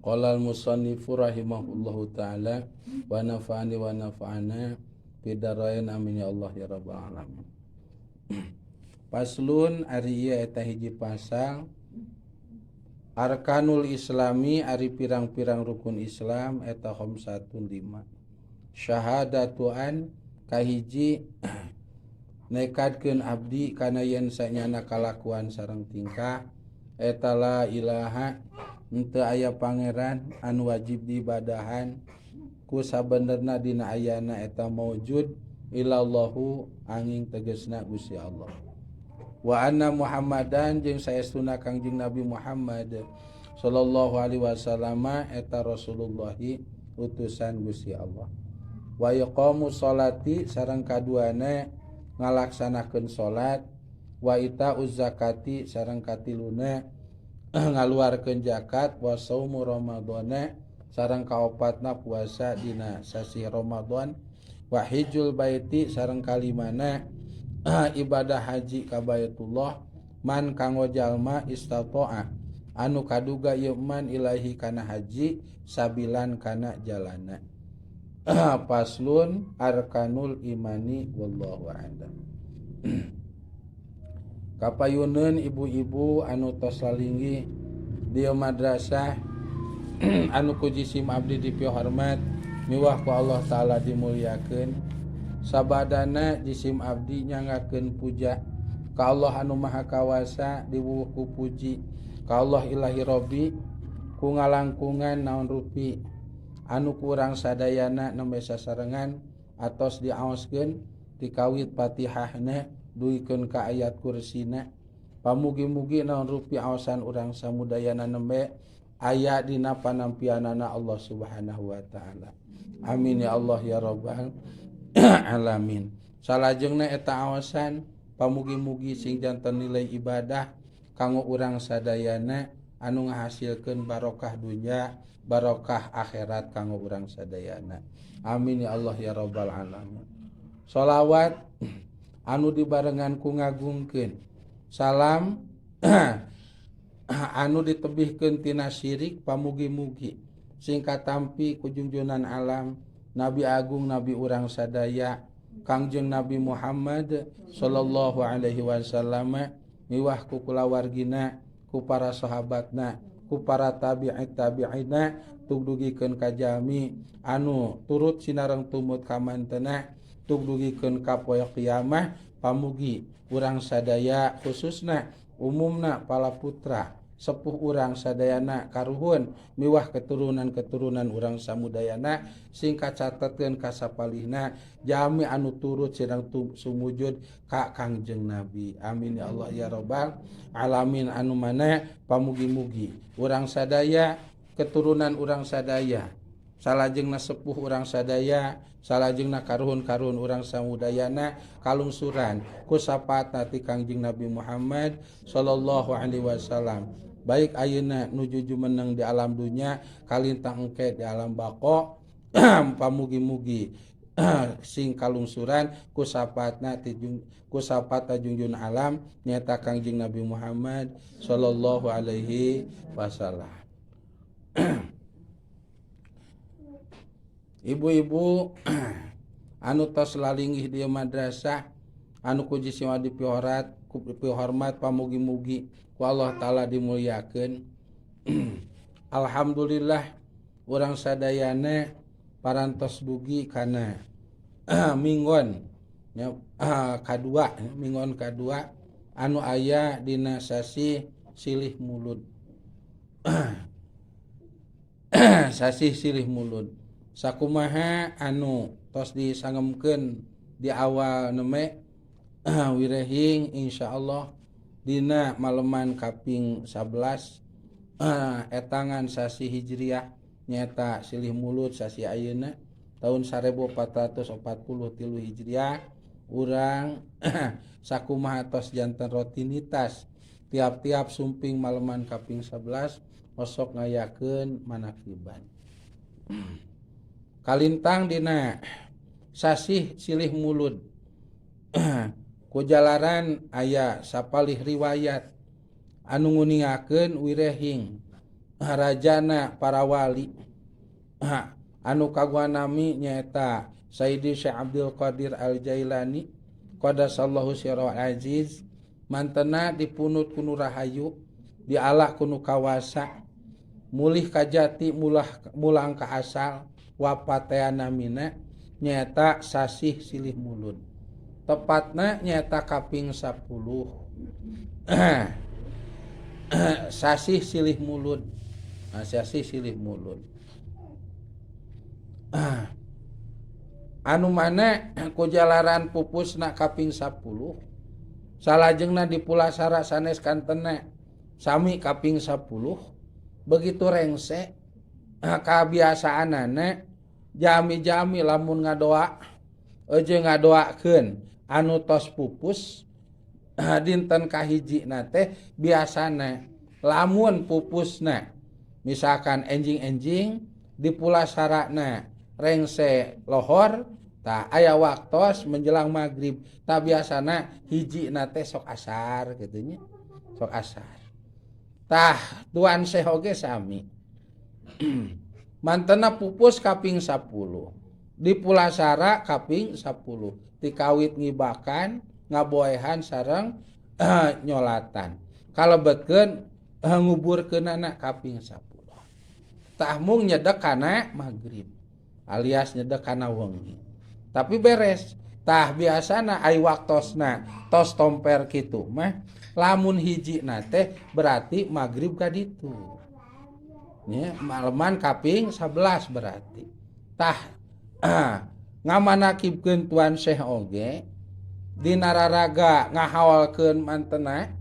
Qala al-musannifu rahimahullahu taala wa nafa'ani wa nafa'ana fid dharain, amin ya Allah ya rabbal alamin. Faslun, ari ieu eta hiji pasal. Arkanul islami, ari pirang-pirang rukun Islam, eta khamsatun, lima. Syahadatu an, kahiji nekadkeun abdi kana yen sanyana kalakuan sareng tingkah eta la ilaha, henteu aya pangeran anu wajib diibadahan ku sabenerna dina ayana eta maujud, illallahu, angin tegesna Gusti Allah, wa anna Muhammadan, jeung saestuna Kangjeng Nabi Muhammad sallallahu alaihi wasallam eta Rasulullahi, utusan Gusti Allah, wa iqamu sholati, sareng kaduana ngalaksanakeun salat, wa itauz zakati, sareng katiluna ngaluarkeun zakat, wa saumu ramadhana, sareng kaopatna puasa dina sasih Ramadan, wa hijjul baiti, sareng kalimana ibadah haji ka Baitullah, man, kanggo jalma, istata'a, anu kaduga ieu man, ilaihi, kana haji, sabilan, kana jalana. Faslun arkanul imani, wallahu a'lam. Kapayuneun ibu-ibu anu tos lalinggih di madrasah anu ku jisim abdi dipihormat miwah ku Allah Ta'ala dimuliakeun, sabadana jisim abdi nyanggakeun puja ka Allah anu Maha Kawasa, diwuwuh ku puji ka Allah Ilahi Robbi ku ngalangkungan naon rupi anu kurang sadayana nembe sasarengan atos diaoskeun tikawit Fatihahna dugikeun ka ayat kursina. Pamugi-mugi naon rupi aosan urang samudayana nembe aya dina panampianana Allah Subhanahu wa Ta'ala. Amin ya Allah ya rabbal alamin. Salajengna eta aosan pamugi-mugi sing janten nilai ibadah kanggo urang sadayana anu ngahasilkeun barokah dunya, barokah akhirat kanggo urang sadayana. Amin ya Allah ya rabbal alamin. Sholawat anu dibarengan ku ngagungkeun salam anu ditebihkeun tina syirik, pamugi-mugi sing katampi ku junjunan alam, Nabi Agung, Nabi urang sadaya, Kangjeng Nabi Muhammad sallallahu alaihi wasallam, miwah ku kulawargina, ku para sahabatna, ku para tabi'in tabi'ina, tug dugikeun ka jalmi anu turut sinareng tumut ka mantena, tug dugikeun ka poe kiamah. Pamugi urang sadaya, khususna umumna pala putra sepuh urang sadayana, karuhun miwah keturunan-keturunan urang samudayana, sing kacatetkeun kasapalihna jalmi anu turut sedang sumujud ka Kangjeng Nabi. Amin ya Allah ya rabbal alamin. Anu mana pamugi-mugi urang sadaya, keturunan urang sadaya, salajengna sepuh urang sadaya, salajengna karuhun-karuhun urang samudayana kalungsuran ku syafaatna ti Kangjeng Nabi Muhammad sallallahu alaihi wasallam, baik ayeuna nuju jumeneng di alam dunya kalintang engke di alam bako. Pamugi-mugi sing kalungsuran ku syafaatna ti ku syafaatna junjun alam, nyata Kangjeng Nabi Muhammad sallallahu alaihi wasallam. Ibu-ibu anu tos lalinggih di madrasah anu ku jisim dipiorat ku dipihormat, pamugi-mugi ku Allah Ta'ala dimuliakeun. Alhamdulillah, urang sadayana parantos dugi kana minggon ya, kadua, minggon kadua anu aya dina sasih silih mulud. Sasih silih mulud, sakumaha anu tos disangemkeun di awal neme wirehing, insyaallah dina maleman kaping 11 etangan sasi Hijriah, nyata silih mulud sasi ayeuna tahun 1443 Hijriah. Urang sakumaha tos janten rutinitas, tiap-tiap sumping maleman kaping 11 osok ngayakeun manakiban. Kalintang dina sasih silih mulud, kujalaran aya sapalih riwayat anu nguningakeun wirehing Rajana para wali anu kagungan nami nyaeta Sayyidi Syekh Abdul Qadir Al-Jailani qaddasallahu sirrahul aziz, mantena dipunut ku nu rahayu, diala ku nu kawasa, mulih ka jati, mulah mulang ka asal. Wafat namina nyaeta sasih silih Mulud, tepatna nyaeta kaping 10 sasih silih Mulud. Nah, sasih silih Mulud anu mana kujalaran pupusna kaping 10, salajengna dipulasara sanes kantena sami kaping 10. Begitu rengse, kebiasaanana jami-jami lamun ngadoa aja ngadoakeun anu tos pupus dinten kahiji teh, biasana lamun pupusna misalkan enjing-enjing dipulasarana rengse lohor, tah aya waktos menjelang maghrib, tah biasana hiji teh sok asar gitu nya, sok asar. Tah, Tuan Syekh oge sami, mantena pupus kaping 10, dipulasara kaping 10, tikawit ngibakan, ngaboehan sareng nyolatan, kalebetkeun nguburkeunana kaping 10. Tah, mung nyedek kana maghrib alias nyedek kana wengi, tapi beres. Tah, biasana ai waktosna tos tomper kitu mah, lamun hiji teh berarti maghrib ka ditu nya, maleman kaping 11 berarti. Tah, ngamanakibkeun Tuan Syekh oge dina raraga ngahawalkeun mantena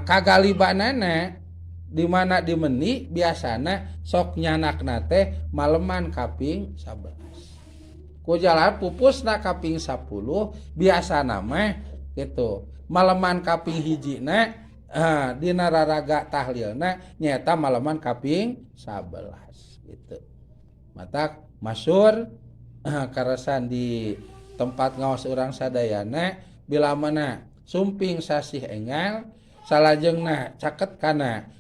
kagalibanana di mana dimeni, biasana sok nyanakna teh maleman kaping 11. Ku jalan pupusna kaping 10, biasana mah gitu maleman kaping hijina, dina raraga tahlilna nyaeta maleman kaping 11 gitu. Matak masyhur karasan di tempat ngaos urang sadayana, bila mana sumping sasih engal salajengna caket kana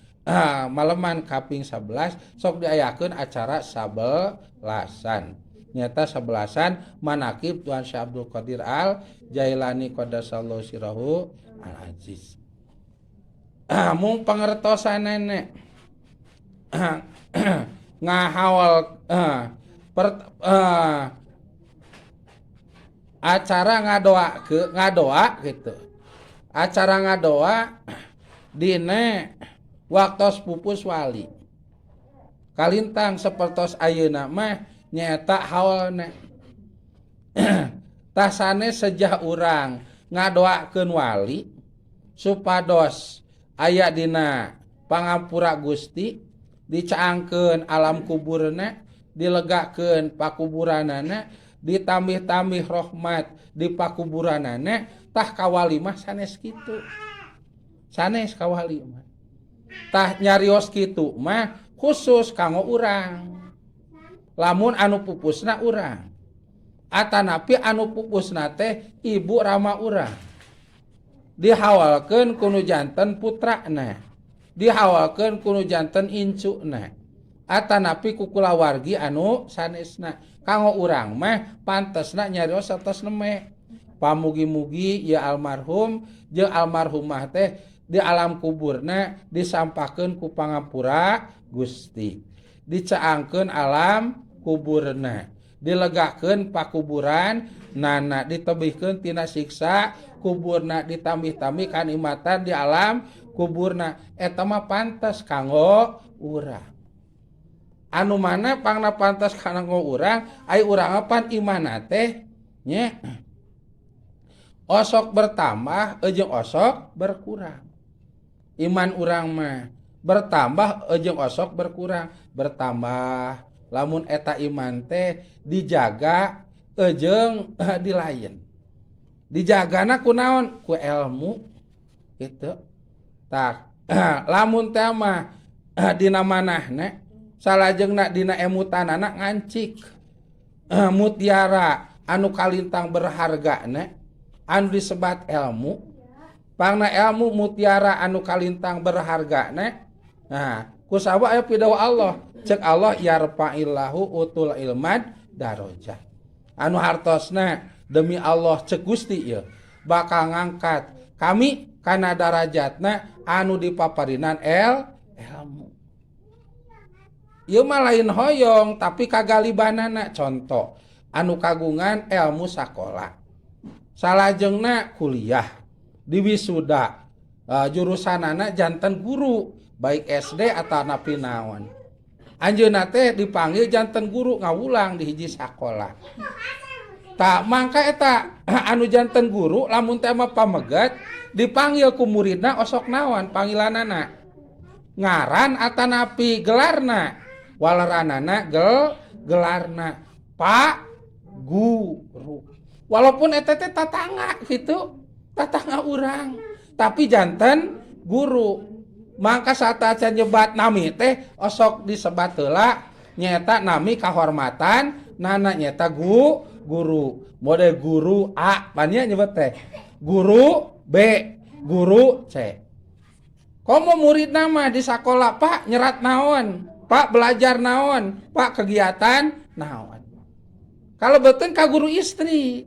maleman kaping 11, sok diayakeun acara sabelasan, nyata sebelasan manakib Tuan Syekh Abdul Qadir Al Jailani qaddasallahu sirrahu al aziz. Mung pangertosan nenek ngahawal acara ngadoa ke ngadoa gitu, acara ngadoa dina waktos pupus wali kalintang sepertos ayeuna mah nyaeta haolna. Tasane sejah urang ngadoakeun wali supados aya dina pangampura Gusti, dicaangkeun alam kuburna, dilegakeun pakuburanana, ditambih-tambih rahmat di pakuburanana. Tah, kawali mah sanes kitu, sanes kawali mah. Tah, nyarios kitu mah khusus kanggo urang lamun anu pupusna urang atanapi anu pupusna teh ibu rama urang, dihawalkeun ku nu janten putrana, dihawalkeun ku nu janten incuna, atanapi ku kulawargi anu sanesna. Kanggo urang mah pantesna nyarios atos neme, pamugi-mugi ya almarhum jeung almarhumah teh di alam kuburna disampakeun ku pangampura Gusti, dicaangkeun alam kuburna, dilegakeun pakuburan nana, ditebihkeun tina siksa kuburna, ditambih-tambih kanikmatan di alam kuburna. Eta mah pantes kanggo urang, anu mana pangna pantes kanggo urang, ai urang pan imana teh nya osok bertambah jeung osok berkurang. Iman urang mah bertambah jeung osok berkurang. Bertambah lamun eta iman teh dijaga jeung dilain. Dijagana ku naon? Ku ilmu gitu. Tak lamun teh mah dina manahna salajengna dina emutanana ngancik mutiara anu kalintang berhargana anu disebat ilmu, pangna ilmu mutiara anu kalintang berhargana. Nah, Ku sabab aya pidawuh Allah, cek Allah yarfa'illahu utul ilmad darajah. Anu hartosna demi Allah cek Gusti ieu bakal ngangkat kami kana darajatna anu dipaparinan ilmu. Ieu mah lain hoyong tapi kagalibanana. Contoh anu kagungan ilmu sakola, salajengna kuliah di wisuda, jurusanana janten guru baik SD atau napi naon, anjeunna teh dipanggil janten guru ngawulang di hiji sakola. Tak mangka eta anu janten guru lamun teh mah pamegat dipanggil ku muridna osok naon panggilanana, ngaran atanapi gelarna? Waleranana gelarna Pak Guru. Walaupun eta teh tatangga gitu, tatangga urang, tapi janten guru, mangka saat acan nyebat nami teh osok disebat heula nyeta nami kahormatan nana nyeta guru. Mode guru A banyak nyebut teh guru B, guru C. Komo murid nama di sekolah, Pak nyerat naon, Pak belajar naon, Pak kegiatan naon. Kalau betul ka guru istri,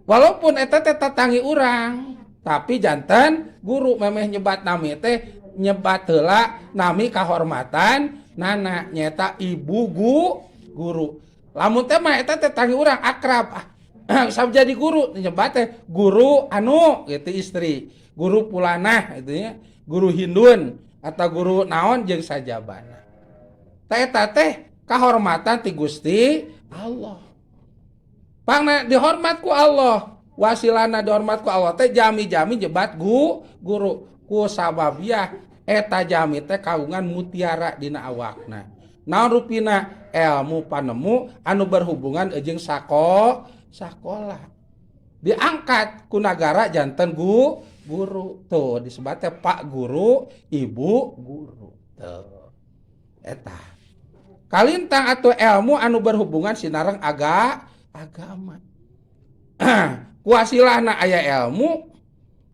walaupun eta teh tatangi urang tapi janten guru, memeh nyebat nami teh nyebat heula nami kahormatan nana nyeta ibu guru. Lamun teh mah eta teh tangi urang akrab, ah jadi guru nyebat teh guru anu gitu, istri guru pulanah gitu ya, guru Hindun atau guru naon jeung sajabana. Teh eta teh kahormatan ti Gusti Allah. Pangna dihormat ku Allah, wasilana dihormat ku Allah teh jami-jami jebat guru ku sababiah eta jami teh kagungan mutiara dina awakna. Naon rupina? Ilmu panemu anu berhubungan jeung sakola. Diangkat ku nagara janten guru tuh disebutnya Pak Guru, Ibu Guru tuh. Eta kalintang atau ilmu anu berhubungan sinareng agama. Kuasilahna aya ilmu,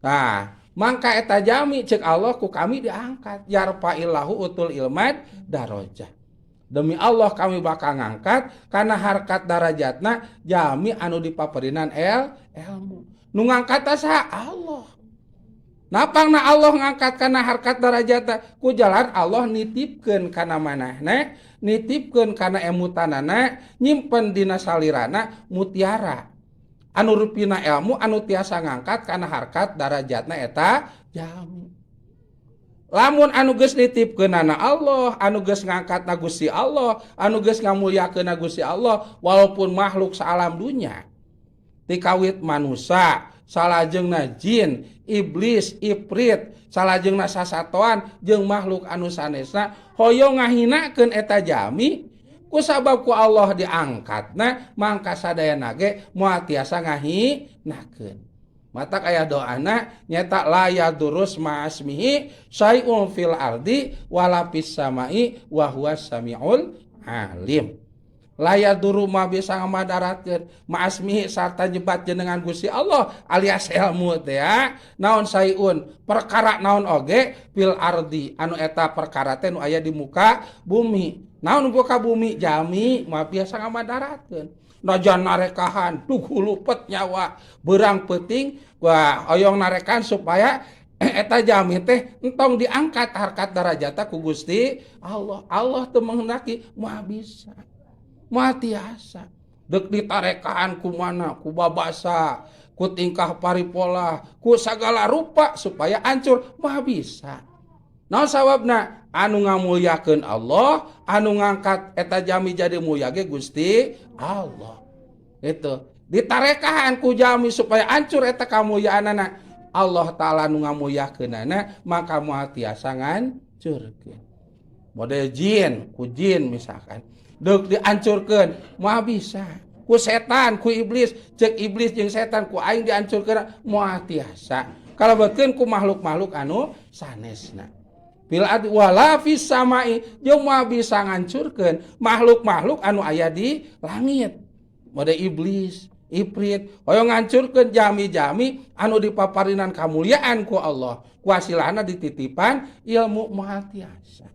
nah mangka eta jami cek Allah ku kami diangkat yarfa'illahu utul ilmad darajah. Demi Allah kami bakal ngangkat karena harkat darajatna jami anu dipaparinan ilmu. Nu ngangkat saha? Allah. Napangna Allah ngangkat karena harkat darajatna ku jalan Allah nitipkeun kana manahna, nitipkeun kana emutanana, nyimpen dina salirana mutiara anu rupina ilmu anu tiasa ngangkat kana harkat darajatna eta jami. Lamun anu geus nitipkeunana Allah, anu geus ngangkatna Gusti Allah, anu geus ngamulyakeunna Gusti Allah, walaupun makhluk saalam dunya tikawit manusia salajengna jin, iblis, ifrit, salajengna sasatoan jeung makhluk anu sanesna hoyong ngahinakeun eta jami, ku sabab ku Allah diangkatna mangka sadayana ge moal tiasa ngahinakeun. Matak aya doana nyata la yadurus ma'asmihi syai'un fil ardi wala fis samai wa huwas samiul alim. La yaduru ma bisa ngamadaratkeun ma'asmihi sarta nyebat jenengan Gusti Allah alias ilmu teh ya. Naon syai'un perkara naon oge fil ardi anu eta perkara teh nu aya di muka bumi. Naon muka bumi? Jami moal biasa ngamadaratkeun. Najan narekahan duh lupet nyawa berang penting wah oyong narekan supaya eta jami teh entong diangkat harkat darajatna ku Gusti Allah. Allah teu menghendaki moal bisa, moal tiasa. Dek ditarekaan ku mana, ku babasa, ku tingkah paripola, ku sagala rupa supaya hancur moal bisa. Naon sababna? Anu ngamulyakeun Allah, anu ngangkat eta jami jadi mulia ge Gusti Allah. Itu ditarekahan ku jami supaya hancur eta kamulyaanana, Allah Ta'ala nu ngamulyakeunana maka moal tiasa ngancurkeun. Model jin, ku jin misalkan deuk dihancurkeun moal bisa. Ku setan, ku iblis, cek iblis jeung setan ku aing dihancurkeun moal tiasa. Kalebetkeun ku makhluk-makhluk anu sanesna. Fil ardi wala fis samai jeung moal bisa ngancurkeun makhluk-makhluk anu aya di langit. Mode iblis, ifrit, hoyong ngancurkeun jami-jami anu dipaparinan kamuliaan ku Allah. Kuasilana dititipan ilmu moal tiasa.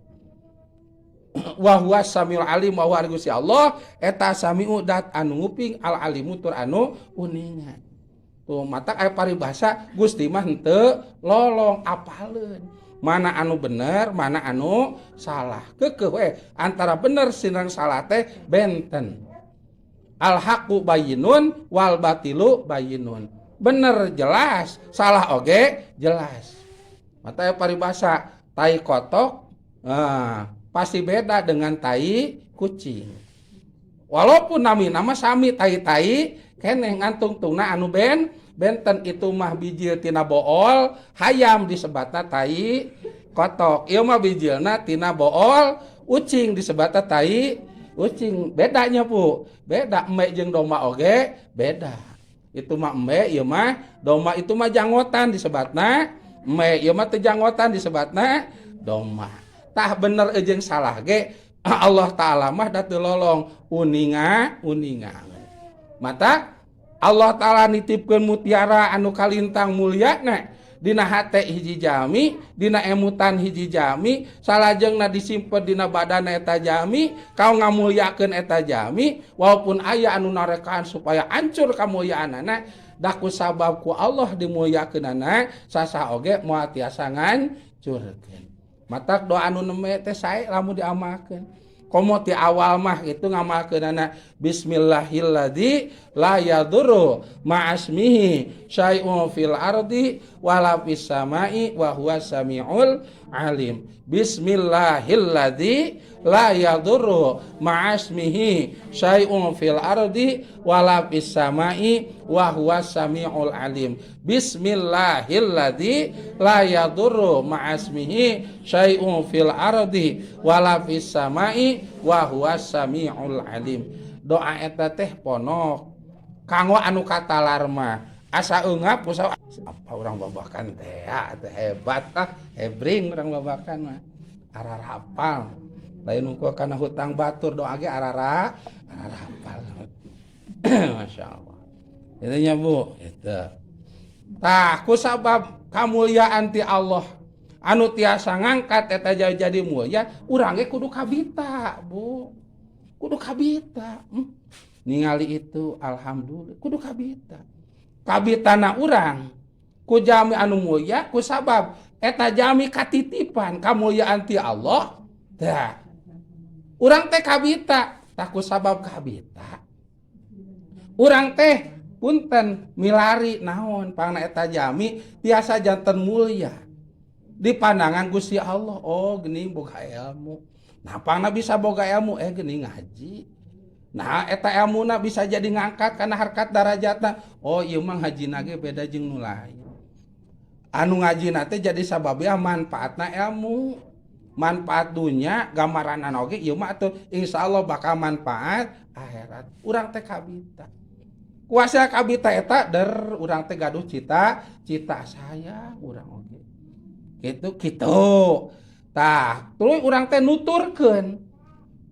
Wa huwa samiul alim, wa huwa Gusti Allah eta samiu dat anu nguping, al alimu tur anu uninga. Tuh matak aya paribasa Gusti mah henteu lolong, apaleun mana anu bener, mana anu salah. Keukeuh we antara bener sareng salah teh benten. Al haqqu bayyinun wal batilu bayyinun. Bener jelas, salah oge jelas. Mata aya paribasa tai kotok, nah, pasti beda dengan tai kucing. Walaupun nami nama sami tai-tai keneh, ngan tungtungna anu benten. Itu mah bijil tina bool hayam, disebatna tai kotok. Ieu mah bijilna tina bool ucing, disebatna tai ucing. Bedanya, Bu, beda. Embe jeung domba oge beda. Itu mah embe, ieu mah domba. Itu mah janggotan, disebatna embe. Ieu mah teu janggotan, disebatna domba. Tah, bener jeung salah ge Allah Ta'ala mah da teu lolong, uninga uninga. Mata Allah Ta'ala nitipkeun mutiara anu kalintang mulyana dina hate hiji jami, dina emutan hiji jami, salajengna disimpen dina badana eta jami, kau ngamulyakeun eta jami. Walaupun aya anu narekaan supaya hancur kamulyaanana, da ku sabab ku Allah dimulyakeunana, sasa oge moal tiasa ngancurkeun. Matak doa anu nembe teh sae lamun diamalkeun. Komo ti awal mah itu ngamalkeunana bismillahilladzi la yadurru ma'asmihi syai'un fil ardi wala fis samai wa huwa samiul alim. Bismillahilladzi la yadurru ma'asmihi syai'un fil ardi wala fis samai wa huwa samiul alim. Bismillahilladzi la yadurru ma'asmihi syai'un fil ardi wala fis samai wa huwa samiul alim. Doa eta teh ponok kanggo anu katalar mah asa eungap. Apa urang babakan teh ya, teh hebat ah, hebring urang babakan mah, ararapal. Lain ukur kana hutang batur, doa ge ararapal. Masya Allah. Itu nya, Bu, itu. Tah, ku sabab kamuliaan ti Allah anu tiasa ngangkat eta jadi mulia, urang ge kudu kabita, Bu. Kudu kabita. Ningali itu alhamdulillah, kudu kabita. Kabitana urang ku jami anu mulia ku sabab eta jami katitipan kamuliaan ti Allah. Tah, urang teh kabita. Tah, ku sabab kabita urang teh, punten, milari naon pangna eta jami tiasa janten mulia di pandangan Gusti Allah. Oh, geuning boga ilmu. Nah, pangna bisa boga ilmu, geuning ngaji. Nah, eta ilmuna bisa jadi ngangkat karena harkat darajatna. Oh, ieu mah ngajina ge beda jeung nu lain. Anu ngajina teh jadi sababnya manfaatna ilmu, manfaat dunya gambaran oge, ieu mah atuh insyaallah bakal manfaat akhirat. Urang teh kabita. Kuasa kabita eta der urang teh gaduh cita cita saya urang oge gitu gitu. Tah, tuluy urang teh nuturkeun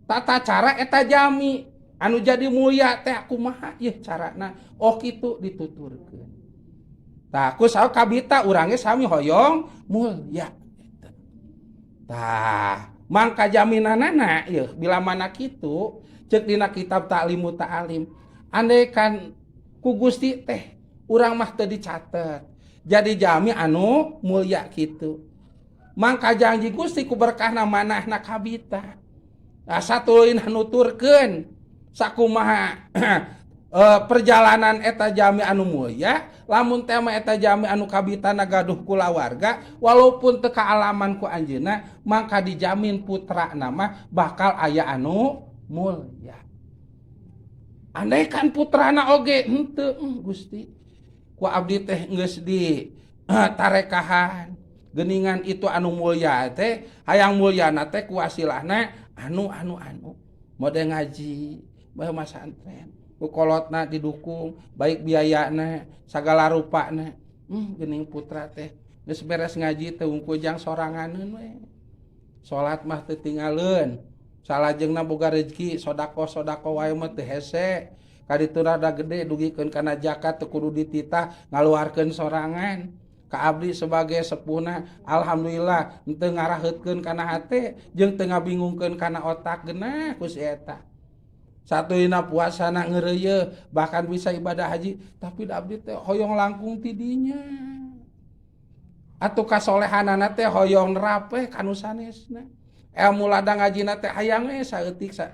tata cara eta jami anu jadi mulia teh kumaha ieu carana. Oh, kitu dituturkeun. Tah, ku sabab kabita urang ge sami hoyong mulia. Tah, mangka jaminanana ieu bila mana kitu, ceuk dina kitab Ta'limu Ta'alim, andai kan ku Gusti teh urang mah teu dicatet jadi jami anu mulia kitu, mangka janji Gusti ku berkahna manahna kabita. Nah, satuluyna nuturkeun sakumaha perjalanan eta jami anu mulia, lamun tema eta jami anu kabitana gaduh kulawarga, walaupun teu kaalaman ku anjeunna, mangka dijamin putra nama bakal aya anu mulia. Andai kan putrana oge henteu, Gusti, ku abdi teh geus di tarekahan geuningan itu anu mulia teh, hayang mulyana teh ku wasilahna anu anu anu mode ngaji bae masantren, ku kolotna didukung baik biayana sagala rupana. Geuning putra teh geus beres ngaji teh wungkul jang soranganeun we, salat mah teu tinggaleun, salajengna boga rezeki sodakoh sodakoh wae mah teu hese, kaditu rada gede dugikeun kana zakat teu kudu dititah, ngaluarkeun sorangan. Ka abdi sebagai sepuhna, alhamdulillah henteu ngaraheutkeun kana hate jeung teu ngabingungkeun kana otak, geunah ku si eta. Satuluyna puasana ngeureuyeuh, bahkan bisa ibadah haji, tapi da abdi teh hoyong langkung ti dinya. Atuh kasolehanana teh hoyong nerapeh ka nu sanesna. Ilmu ladang ngajina teh hayang we saeutik sa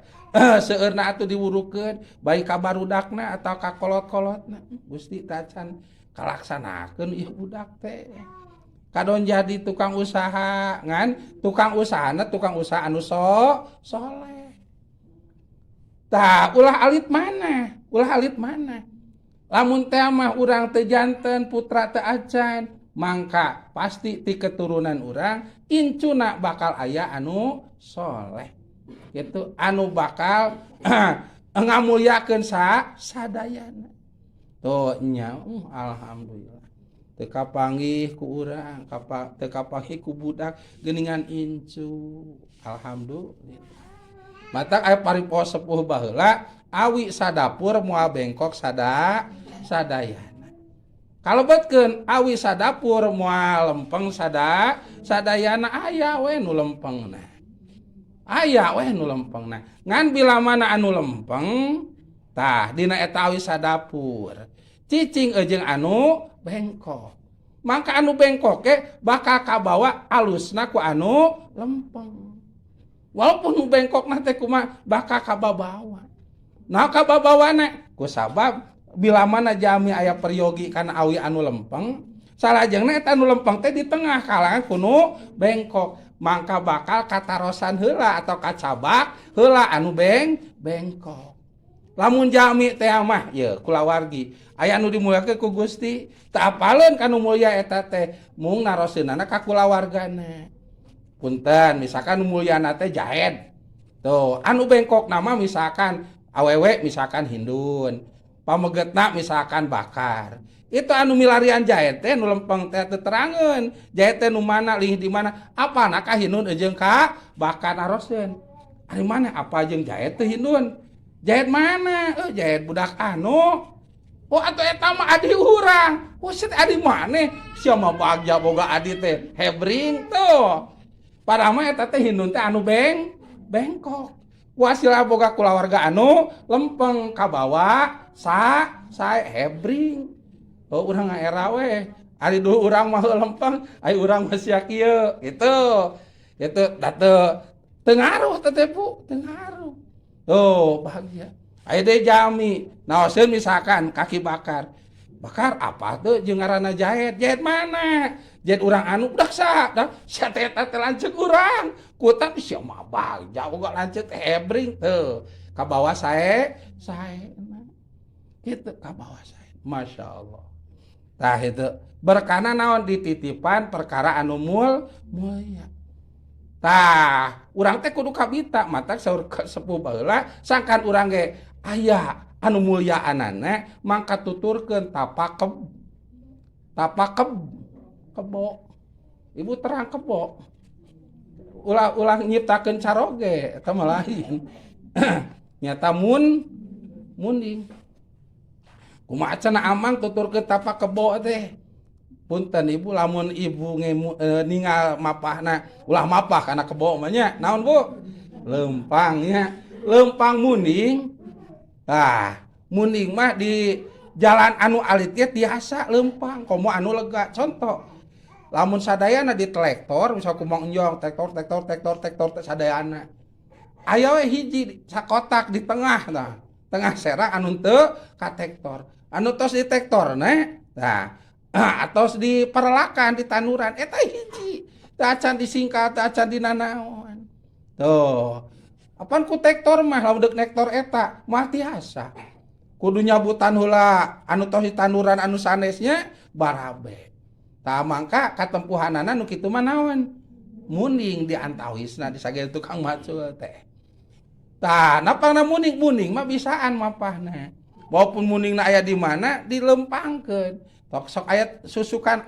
seueurna atuh diwurukeun baik ka barudakna atau ka kolot-kolotna. Gusti, tacan kalaksanakeun ieu budak teh. Kadon jadi tukang usaha, ngan tukang usahana tukang usaha anu soleh. Tah, ulah alit mana? Ulah alit mana? Lamun teh mah urang teu janten putra teu acan, mangka pasti ti keturunan urang incuna bakal aya anu soleh. Gitu, anu bakal ngamulyakeun sa sadayana. Tuh nya, alhamdulillah. Teu kapanggih ku urang, teu kapanggih ku budak geuningan incu. Alhamdulillah. Matak aya paripoho sepuh baheula, awi sadapur moal bengkok sadayana. Kalebetkeun awi sadapur moal lempeng sadayana, aya we nu lempengna. Aya we nu lempengna. Ngan bila mana anu lempeng, tah dina eta awi sadapur cicing jeung anu bengkok. Mangka anu bengkok ge bakal kabawa alusna ku anu lempeng. Walaupun nu bengkokna teh kumaha, bakal kababawa. Nah, kababawana ku sabab bila mana jami aya peryogi kana awi anu lempeng, salajengna eta anu lempeng teh di tengah kalangan ku nu bengkok, mangka bakal katarosan heula atau kacabak heula anu bengkok. Lamun jami teh mah ye kulawargi aya anu dimulyakeun ku Gusti, teu apaleun kanu mulya eta teh, mung naroseunana ka kulawargana. Punten, misalkan mulyana teh Jahed. Tuh, anu bengkok nama misalkan awewe, misalkan Hindun, pamegetna misalkan Bakar. Itu anu milarian Jahed teh nu lempeng teh teu terangeun. Jahed teh nu mana, lih di mana? Apa ka Hindun jeung ka Bakar naroseun. Ari mana apa jeung Jahed teh Hindun? Jahed mana? Eh, Jahed budak anu. Oh, atuh eta mah adi urang. Oh, sit adi maneh? Sia mah bagja boga adi teh hebring tuh. Padahal mah eta teh Hindun teh anu bengkok. Wasila boga kulawarga anu lempeng kabawa sa sae hebring. Oh, urang ngaera we. Ari dulu urang mah lempeng, ai urang mah sia kieu gitu. Itu da teu ngaruh teh, Bu, teu ngaruh. Tuh, bahagia. Aya deui jami, naoseun misalkan kaki Bakar. Bakar apa tuh jeung ngaranna Jahed? Jahed mana? Jahed urang anu budak sa, dah sia teh eta teh lanceuk urang. Kutan sia mah bagja boga lanceuk teh hebring teu. Kabawa sae sae gitu, kabawa sae. Masya Allah. Tah, itu berkana naon dititipan perkara anu mulia. Tah, urang teh kudu kabita, matak saur sepuh baheula sangkan urang ge aya anu mulyaanana mangka tuturkeun tapak kebo. Ibu terang kebo. Ulah ulah nyiptakeun caroge, eta mah lain. Nyata munding. Kumaha cenah amang tuturkeun tapak kebo teh? Punten Ibu, lamun ibu ningal mapahna, ulah mapah kana kebo mah nya. Naon, Bu? Lempang nya. Lempang munding. Tah, munding mah di jalan anu alit ge tiasa lempang, komo anu lega. Contoh, lamun sadayana di traktor, misal kumaha enjong traktor traktor traktor traktor teh sadayana. Aya we hiji sakotak di tengah, tah. Tengah serang anu teu ka traktor. Anu tos di traktor ne, tah atos di perelakan di tanduran eta hiji. Teu acan disingkat, teu acan dinanaon. Tuh. Apan ku traktor mah lamun deuk nektor eta mah tiasa. Kudu nyabutan heula anu tos di tanduran anu sanesnya barabe. Tah, mangka katempuhanana nu kitu mah naon? Munding di antawisna disagel tukang macul teh. Tah, napangna munding, munding mah bisaan mapahna. Walaupun mundingna aya di mana dilempangkeun. Tok sok aya susukan.